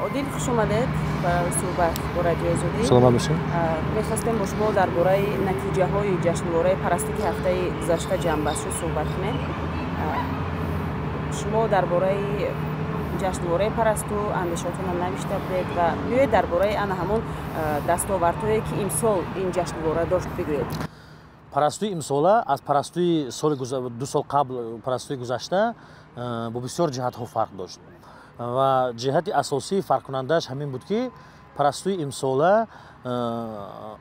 Одил, хуш омадед ба суҳбат бо Радиои Озодӣ. Саломат бошед. Мехостем бо шумо дар бораи натиҷаҳои ҷашнвораи Парасту, ки ҳафтаи гузашта ҷамъбаст шуд, суҳбат кунем. Шумо дар бораи ҷашнвораи Парасту андешаотонро навишта будед ва биёед, дар бораи ана ҳамон дастовардҳое, ки имсол ин ҷашнвора дошт, бигӯед. Парастуи имсола аз Парастуи соли 2 сол қабл, Парастуи гузашта, бо бисёр ҷиҳатҳо фарқ дошт ва ҷиҳати асосии фарқкунандааш ҳамин буд, ки Парастуи имсола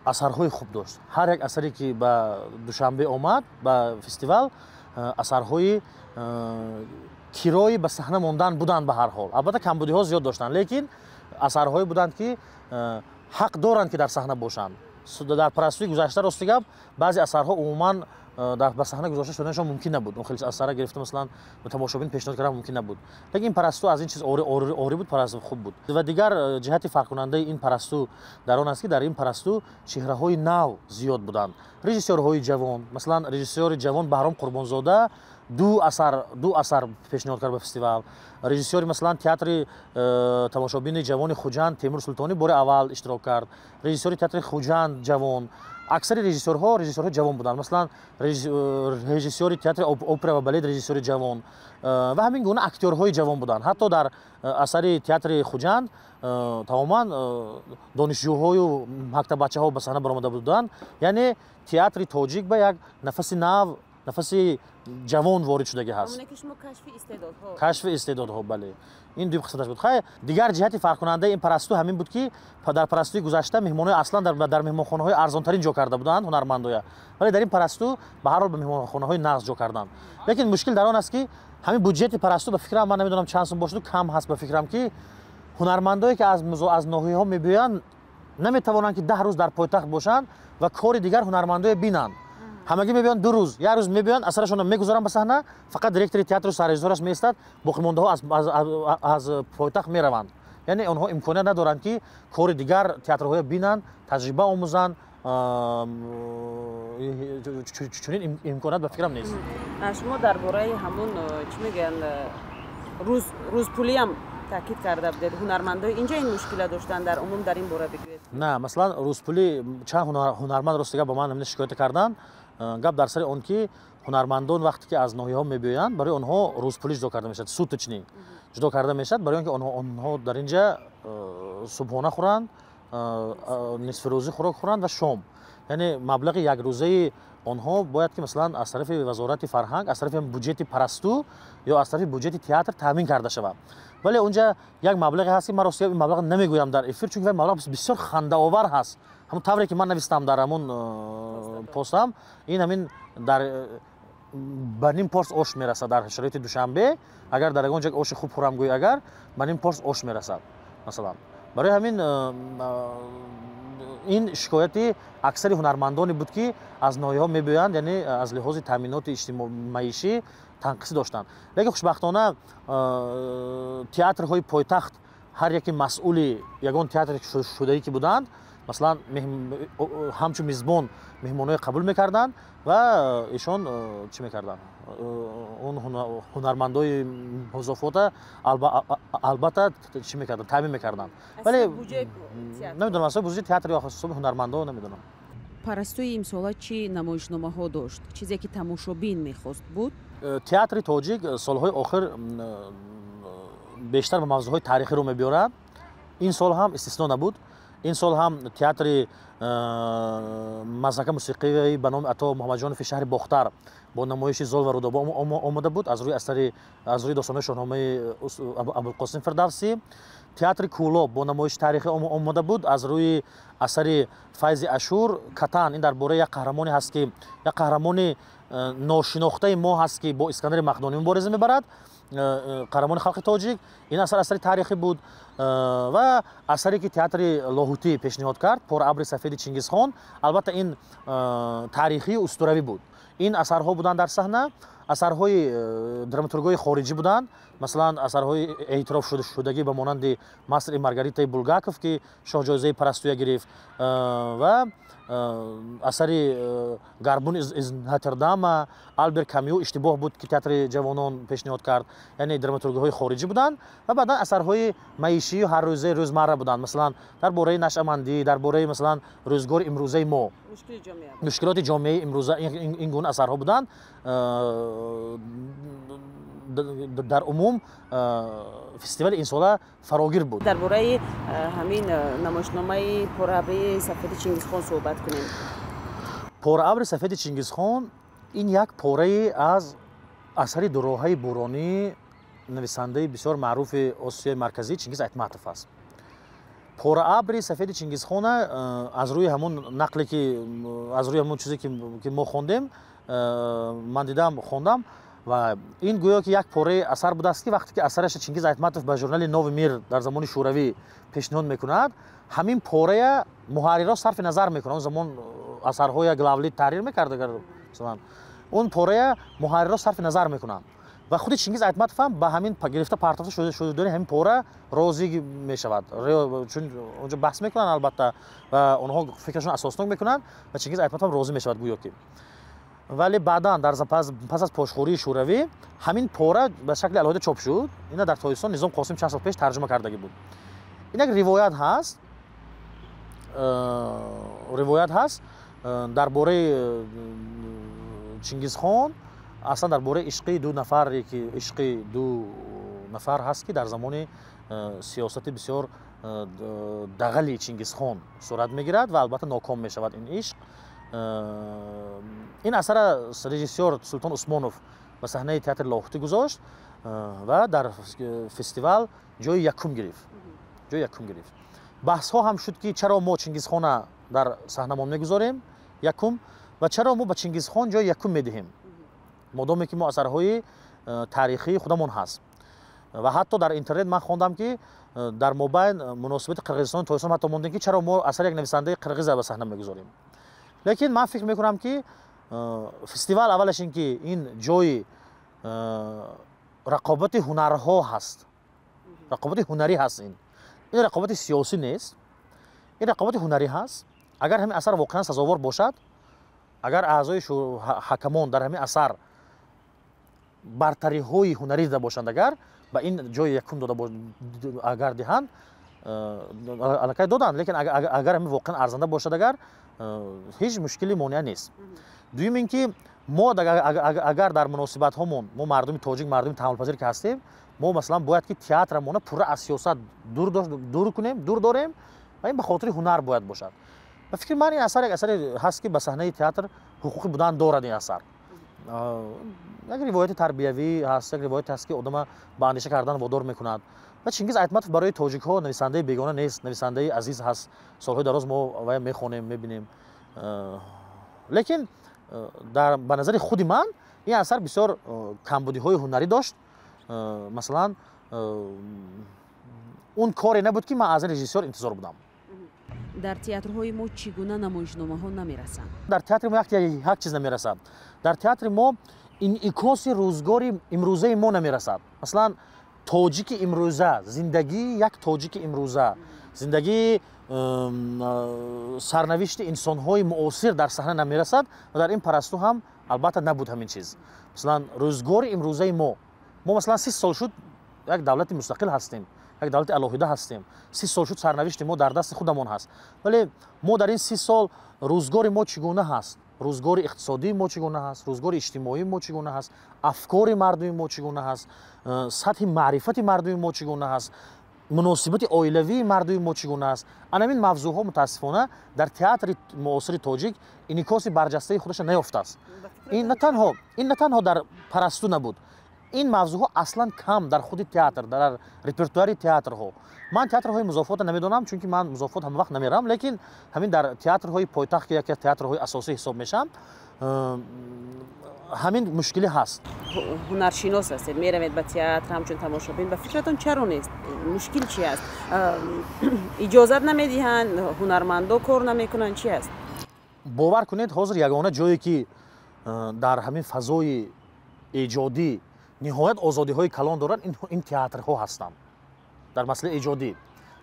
асарҳои хуб дошт. Ҳар як асаре, ки ба Душанбе омад, ба фестивал, асарҳои кирои ба саҳна мондан буданд. Ба ҳар ҳол, албатта, камбудиҳо зиёд доштанд, лекин асарҳое буданд, ки ҳақ доранд, ки дар саҳна бошанд. Дар Парастуи гузашта, рости гап, баъзе асарҳо умуман ба саҳна гузошта шуданашон мумкин набуд. Он хеле асарра гирифта, масалан, ба тамошобин пешниҳод кардан мумкин набуд. Лекин ин Парасту аз ин чиз орӣ буд, Парасту хуб буд. Ва дигар ҷиҳати фарқкунандаи ин Парасту дар он аст, ки дар ин Парасту чеҳраҳои нав зиёд буданд, режиссёрҳои ҷавон. Масалан, режиссёри ҷавон Баҳром Қурбонзода ду асар пешниҳод кард ба фестивал. Режиссёри, масалан, театри тамошобини ҷавони Хуҷанд Темур Султонӣ бори аввал иштирок кард. Режиссёри театри Хуҷанд ҷавон, аксари режиссёрҳо режиссёрҳои ҷавон буданд. Масалан, режиссёри театри опера ва балет, режиссёри ҷавон ва ҳамин гуна актёрҳои ҷавон буданд. Ҳатто дар асари театри Хуҷанд тамоман донишҷӯҳою мактаббачаҳо ба саҳна баромада буданд. Яъне театри тоҷик ба як нафаси нав, нафаси ҷавон ворид шудагӣ ҳаст. Кашфи истеъдодҳо, бале, ин дуюм қисматаш буд. Хай, дигар ҷиҳати фарқкунандаи ин Парасту ҳамин буд, ки дар Парастуи гузашта меҳмонҳои аслан дар меҳмонхонаҳои арзонтарин ҷо карда буданд ҳунармандоя, вале дар ин Парасту ба ҳар ҳол ба меҳмонхонаҳои нағз ҷо карданд. Лекин мушкил дар он аст, ки ҳамин буҷети Парасту, ба фикрам, ман намедонам чанд сум бошаду, кам ҳаст. Ба фикрам, ки ҳунармандое, ки аз ноҳияҳо мебиёянд, наметавонанд, ки 10 рӯз дар пойтахт бошанд ва кори дигар ҳунармандое бинанд. Ҳамагӣ мебиёнд 2 рӯз, як рӯз мебиёнд, асарашонро мегузоранд ба саҳна, фақат директори театру саррежиссёраш меистад, боқимондаҳо аз пойтахт мераванд. Яъне онҳо имконият надоранд, ки кори дигар театрҳоя бинанд, таҷриба омӯзанд. Чунин имконият, ба фикрам, нест. Шумо дар бораи ҳамун, чӣ мегӯянд, рӯзпулиам таъкид карда будед. Ҳунармандои инҷа ин мушкила доштанд дар умум, дар ин бора бигӯед. На, масалан, рӯзпулӣ чанд ҳунарманд, ростига, ба ман ҳамин шикоята карданд. Гап дар сари он, ки ҳунармандон вақте ки аз ноҳияҳо мебиёянд, барои онҳо рӯзпулӣ ҷудо карда мешавад, суточный ҷудо карда мешавад, барои он ки онҳо дар ин ҷа субҳона хӯранд, нисфирӯзӣ хӯрок хӯранд ва шом. Яъне маблағи якрӯзаи онҳо бояд ки, масалан, аз тарафи Вазорати фарҳанг, аз тарафи буҷети Парасту ё аз тарафи буҷети театр таъмин карда шавад. Вале унҷа як маблағе ҳаст, ки ман ростига ин маблағ намегӯям дар эфир, чунки маблағ бисёр хандаовар ҳаст. Ҳамон тавре ки ман навистам дар ҳамон постам, ин ҳамин дар ба ним порс ош мерасад. Дар шароити Душанбе, агар дар ягон ҷой оши хуб хӯрам гӯй, агар ба ним порс ош мерасад, масалан. Барои ҳамин ин шикояти аксари ҳунармандоне буд, ки аз ноҳияҳо мебиёянд, яъне аз лиҳози таъминоти маишӣ танқисӣ доштанд. Лекин хушбахтона театрҳои пойтахт, ҳар яке масъули ягон театре шудаӣ ки буданд, масалан, ҳамчун мизбон меҳмонҳое қабул мекарданд ва ишон чӣ мекарданд, он ҳунармандои музофота албатта чӣ мекарданд, таъмин мекарданд. Вале намедонам, аз буҷаи театр ё ҳисоби ҳунармандо, намедонам. Парастуи имсола чӣ намоишномаҳо дошт? Чизе ки тамошобин мехост, буд? Театри тоҷик солҳои охир бештар ба мавзӯъҳои таърихӣ рӯ мебиёрад. Ин сол ҳам истисно набуд. Ин сол ҳам театри мазака мусиқии ба номи Ато Муҳаммадҷонови шаҳри Бохтар бо намоиши «Зол ва Рудоба» омода буд, аз рӯи асари, аз рӯи достонҳои Шоҳномаи Абулқосим Фирдавсӣ. Театри Кӯлоб бо намоиши таърихӣ омода буд, аз рӯи асари Файзи Ашур «Катан». Ин дар бораи як қаҳрамоне ҳаст, ки як қаҳрамони ношинохтаи мо ҳаст, ки бо Искандари Мақдонӣ мубориза мебарад, қаҳрамони халқи тоҷик. Ин асар асари таърихӣ буд. Ва асаре ки театри Лоҳутӣ пешниҳод кард, «Пора абри сафеди Чингизхон», албатта, ин таърихию устуравӣ буд. Ин асарҳо буданд дар саҳна, асарҳои драматургҳои хориҷӣ буданд. Масалан, асарҳои эътирофшудагӣ ба монанди «Мастер и Маргаритаи» Булгаков, ки шоҳҷоизаи «Парастуя» гирифт, ва асари «Горбун из Нотр-Дама», Албер Камю «Иштибоҳ» буд, ки Театри ҷавонон пешниҳод кард, яъне драматургиҳои хориҷӣ буданд. Ва баъдан асарҳои маишию ҳаррӯзаи рӯзмарра буданд, масалан, дар бораи нашъамандӣ, дар бораи, масалан, рӯзгори имрӯзаи мо, мушкилоти ҷомеаи имрӯза, ин гуна асарҳо буданд. Дар умум фестивали инсола фарогир буд. Дар бораи ҳамин намоишномаи «Пораабри сафеди Чингизхон» суҳбат кунем. «Пораабри сафеди Чингизхон» ин як порае аз асари «Дуроҳаи буронӣ» нависандаи бисёр маъруфи Осиёи Марказӣ Чингиз Айтматов аст. «Пораабри сафеди Чингизхона» аз рӯи ҳамун нақле, ки аз рӯи ҳамун чизе, ки мо хондем, ман дидам, хондам, ва ин гӯё ки як пораи асар будааст, ки вақте ки асараша Чингиз Айтматов ба журнали «Новый мир» дар замони Шӯравӣ пешниҳод мекунад, ҳамин порая муҳаррирро сарфи назар мекунад. Он замон асарҳоя Главлит таҳрир мекард, масалан, он порая муҳаррирро сарфи назар мекунанд ва худи Чингиз Айтматов ҳам ба ҳамин гирифта партофта шудани ҳамин пора розӣ мешавад, чун онҷо баҳс мекунанд, албатта, ва онҳо фикрашон асоснок мекунанд ва Чингиз Айтматов ҳам розӣ мешавад гӯё ки. Вале баъдан, дар пас аз пошхӯрии Шӯравӣ, ҳамин пора ба шакли алоҳида чоп шуд. Ина дар Тоҷикистон Низом Қосим чанд сол пеш тарҷума кардагӣ буд. Ин як ривоят ҳаст дар бораи Чингизхон, аслан дар бораи ишқи ду нафаре, ки ишқи ду нафар ҳаст, ки дар замони сиёсати бисёр дағали Чингизхон сурат мегирад ва албатта ноком мешавад ин ишқ. Ин асара режиссёр Султон Усмонов ба саҳнаи Театри Лоҳутӣ гузошт ва дар фестивал ҷои якум гирифт. Баҳсҳо ҳам шуд, ки чаро мо Чингизхона дар саҳнамон мегузорем якум ва чаро мо ба Чингизхон ҷои якум медиҳем, модоме ки мо асарҳои таърихии худамон ҳаст. Ва ҳатто дар интернет ман хондам, ки дар мобайн муносибати Қирғизистону Тоҷикистон ҳатто мондем, ки чаро мо асари як нависандаи қирғиза ба саҳна мегузорем. Лекин ман фикр мекунам, ки фестивал аввалаш ин ки ин ҷои рақобати ҳунарҳо ҳаст, рақобати ҳунарӣ ҳаст. Ин рақобати сиёсӣ нест, ин рақобати ҳунарӣ ҳаст. Агар ҳамин асар воқеан сазовор бошад, агар аъзои ҳакамон дар ҳамин асар бартариҳои ҳунарӣ дида бошанд, агар ба ин ҷои якум дода агар диҳанд, аллакай доданд. Лекин агар ҳамин воқеан арзанда бошад, агар ҳеҷ мушкили монеа нест. Дуюм ин ки мо агар дар муносибатҳомон, мо мардуми тоҷик, мардуми таҳаммулпазир ки ҳастем, мо, масалан, бояд ки театрамона пурра аз сиёсат дур кунем, дур дорем ва ин ба хотири ҳунар бояд бошад. Ба фикри ман, ин асар як асаре ҳаст, ки ба саҳнаи театр ҳуқуқи будан дорад. Ин асар як ривояти тарбиявӣ ҳаст, як ривояте ҳаст, ки одама ба андеша кардан водор мекунад. Ва Чингиз Айтматов барои тоҷикҳо нависандаи бегона нест, нависандаи азиз ҳаст. Солҳои дароз мо вая мехонем, мебинем. Лекин ба назари худи ман ин асар бисёр камбудиҳои ҳунарӣ дошт. Масалан, он коре набуд, ки ман аз ин режиссёр интизор будам. Дар театрҳои мо чӣ гуна намоишномаҳо намерасанд? Дар театри мо як чиз намерасад. Дар театри мо инъикоси рӯзгори имрӯзаи мо намерасад. Масалан, тоҷики имрӯза, зиндагии як тоҷики имрӯза, зиндагии сарнавишти инсонҳои муосир дар саҳна намерасад. Ва дар ин «Парасту» ҳам албатта набуд ҳамин чиз. Масалан, рӯзгори имрӯзаи мо, масалан, 30 сол шуд як давлати мустақил ҳастем, як давлати алоҳида ҳастем. 30 сол шуд сарнавишти мо дар дасти худамон ҳаст, вале мо дар ин 30 сол рӯзгори мо чӣ гуна ҳаст, рӯзгори иқтисодии мо чӣ гуна ҳаст, рӯзгори иҷтимоии мо чӣ гуна ҳаст, афкори мардуми мо чӣ гуна ҳаст, сатҳи маърифати мардуми мо чӣ гуна ҳаст, муносибати оилавии мардуми мо чӣ гуна аст, ана ҳамин мавзӯъҳо мутаассифона дар театри муосири тоҷик инъикоси барҷастаи худаша наёфтааст. Ин на танҳо дар «Парасту» набуд, ин мавзӯъҳо аслан кам дар худи театр, дар репертуари театрҳо. Ман театрҳои музофотро намедонам, чунки ман музофот ҳама вақт намерам, лекин ҳамин дар театрҳои пойтахт, ки яке аз театрҳои асосӣ ҳисоб мешаванд, ҳамин мушкилӣ ҳаст. Ҳунаршинос ҳастед, меравед ба театр ҳамчун тамошобин. Ба фикратон, чаро нест? Мушкил чи аст? Иҷозат намедиҳанд, ҳунармандо кор намекунанд, чи аст? Бовар кунед, ҳозир ягона ҷое, ки дар ҳамин фазои эҷодӣ ниҳоят озодиҳои калон доранд, ин театрҳо ҳастанд дар масъалаи эҷодӣ.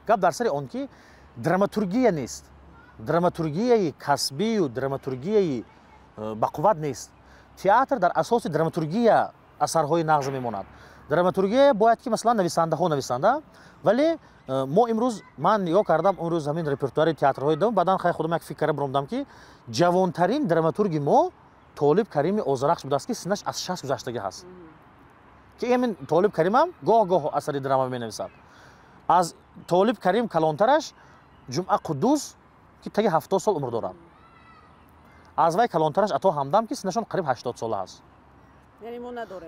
Гап дар сари он ки драматургия нест, драматургияи касбию драматургияи бақувват нест. Театр дар асоси драматургия асарҳои нағз мемонад. Драматургия бояд ки масалан нависандаҳо нависанда, вале мо имрӯз ман нигоҳ кардам имрӯз ҳамин репертуари театрҳои дам, баъдан хай худам як фикр карда баромадам ки ҷавонтарин драматурги мо Толиб Карими Озарахш будааст, ки синнаш аз 60 гузаштагӣ ҳаст, ки ҳамин Толиб Каримам гоҳ-гоҳ асари драма менависад. Аз Толиб Карим калонтараш Ҷумъа Қуддус, ки таги 70 сол умр дорад. Аз вай калонтараш Ато Ҳамдам, ки синнашон қариб 80 сола ҳаст.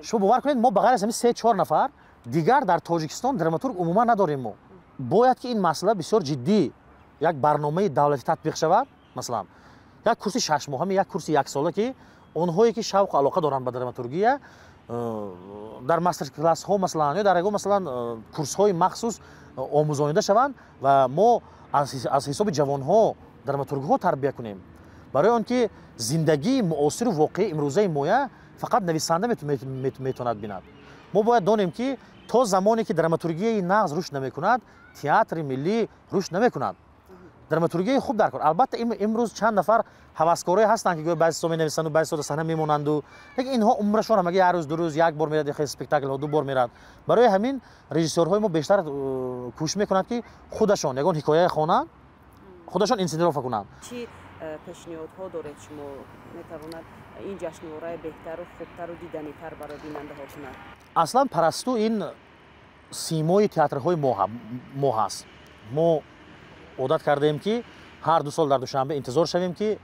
Шумо бовар кунед, мо ба ғайр аз ҳамин 3-4 нафар дигар дар Тоҷикистон драматург умуман надорем. Мо бояд ки ин масъала бисёр ҷиддӣ як барномаи давлатӣ татбиқ шавад. Масалан, як курси шашмоҳами, як курси яксола, ки онҳое ки шавқу алоқа доранд ба драматургия, дар мастер-классҳо масалан ё дар ягон масалан курсҳои махсус омӯзонида шаванд ва мо аз ҳисоби ҷавонҳо драматургҳо тарбия кунем, барои он ки зиндагии муосиру воқеии имрӯзаи моя фақат нависанда метавонад бинад. Мо бояд донем ки то замоне ки драматургияи нағз рушд намекунад, театри миллӣ рушд намекунад. Драматургияи хуб дар кор. Албатта, имрӯз чанд нафар ҳаваскорое ҳастанд, ки гӯё баъзе менависанду баъзе дар саҳна мемонанду, лекин инҳо умрашон ҳамаги як рӯз, 2 рӯз як бор мерад, яхе спектаклҳо ду бор мерад. Барои ҳамин режиссёрҳои мо бештар кӯшиш мекунанд, ки худашон ягон ҳикояе хонанд, худашон инсценировка кунанд. Чӣ пешниҳодҳо доред шумо, метавонад ин ҷашнвораи беҳтару хубтару диданитар барои бинандаҳо кунад? Аслан Парасту ин симои театрҳои мо ҳаст. Мо одат кардаем, ки ҳар 2 сол дар Душанбе интизор шавем, ки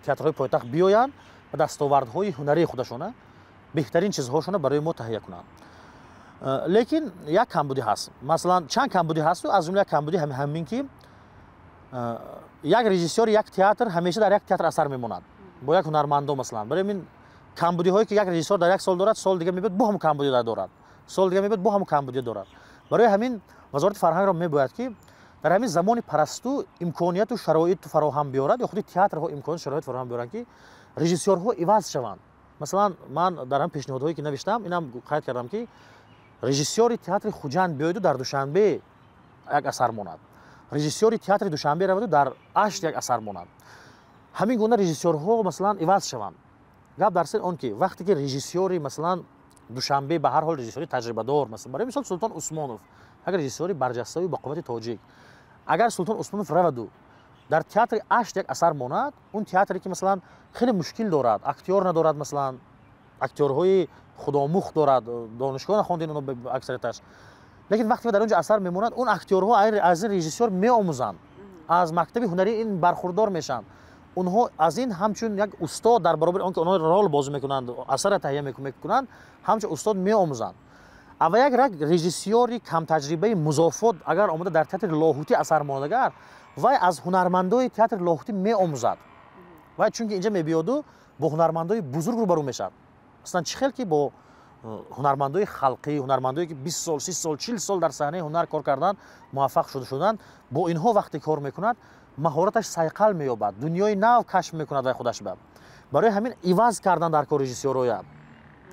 театрҳои пойтахт биёянд ва дастовардҳои ҳунарии худашона, беҳтарин чизҳошона барои мо таҳия кунанд. Лекин як камбудӣ ҳаст, масалан, чанд камбудӣ ҳасту аз ҷумла як камбудӣ ҳамин ки як режиссёри як театр ҳамеша дар як театр асар мемонад бо як ҳунармандо. Масалан, барои ҳамин камбудиҳое ки як режиссёр дар як сол дорад, соли дига мебиёд, бо ҳамун камбудӣ дорад, соли дига мебиёд, бо ҳамун камбудӣ дорад. Барои ҳамин Вазорати фарҳангро мебояд ки дар ҳамин замони Парасту имконияту шароиту фароҳам биёрад ё худи театрҳо имконият, шароит фароҳам биёранд, ки режиссёрҳо иваз шаванд. Масалан, ман дар ҳамин пешниҳодҳое ки навиштам, инам қайд кардам, ки режиссёри театри Хуҷанд биёяду дар Душанбе як асар монад, режиссёри театри Душанбе раваду дар Ашт як асар монад. Ҳамин гуна режиссёрҳо масалан иваз шаванд. Гап дар сари он ки вақте ки режиссёри масалан Душанбе, ба ҳар ҳол режиссёри таҷрибадор, масалан, барои мисол, Султон Усмонов, як режиссёри барҷаставу бақуввати тоҷик, агар Султон Усмонов раваду дар театри Ашт як асар монад, он театре ки масалан хеле мушкил дорад, актёр надорад, масалан, актёрҳои худомӯхт дорад, донишгоҳ нахондин оно аксарияташ, лекин вақте дар он ҷо асар мемонад, он актёрҳо аз ин режиссёр меомӯзанд, аз мактаби ҳунарии ин бархурдор мешаванд. Онҳо аз ин ҳамчун як устод, дар баробари он ки онҳо рол бозӣ мекунанд, асарро таҳия мекунанд, ҳамчун устод меомӯзанд. Ава як режиссёри камтаҷрибаи музофот агар омада дар театри Лоҳутӣ асар монад, агар вай аз ҳунармандои театри Лоҳутӣ меомӯзад. Вай чунки инҷа мебиёду бо ҳунармандои бузург рӯбарӯ мешавад. Масалан, чӣ хел ки бо ҳунармандои халқӣ, ҳунармандое ки 20 сол, 30 сол, 40 сол дар саҳнаи ҳунар кор кардан, муваффақ шуда шуданд, бо инҳо вақте кор мекунад, маҳораташ сайқал меёбад, дунёи нав кашф мекунад вай худаш ба. Барои ҳамин иваз кардан дар кор режиссёроя,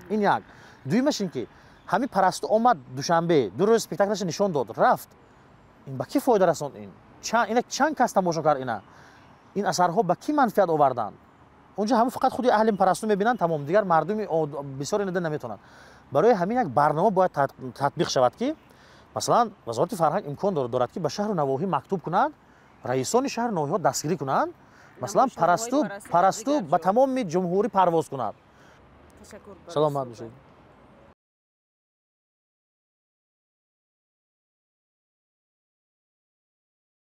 ин як. Дуюмаш ин ки ҳамин Парасту омад Душанбе, 2 рӯз спектаклаша нишон дод, рафт. Ин ба кӣ фоида расонд? Ин ина чанд кас тамошо кард? Ина ин асарҳо ба кӣ манфиат оварданд? Онҷо ҳама фақат худи аҳли Парасту мебинанд, тамом, дигар мардуми бисёр инада наметавонанд. Барои ҳамин як барнома бояд татбиқ шавад, ки масалан Вазорати фарҳанг имкон дорад, ки ба шаҳру навоҳӣ мактуб кунад, раисони шаҳру ноҳияҳо дастгирӣ кунанд, масалан, Парасту ба тамоми ҷумҳурӣ парвоз кунад. Саломат бошед.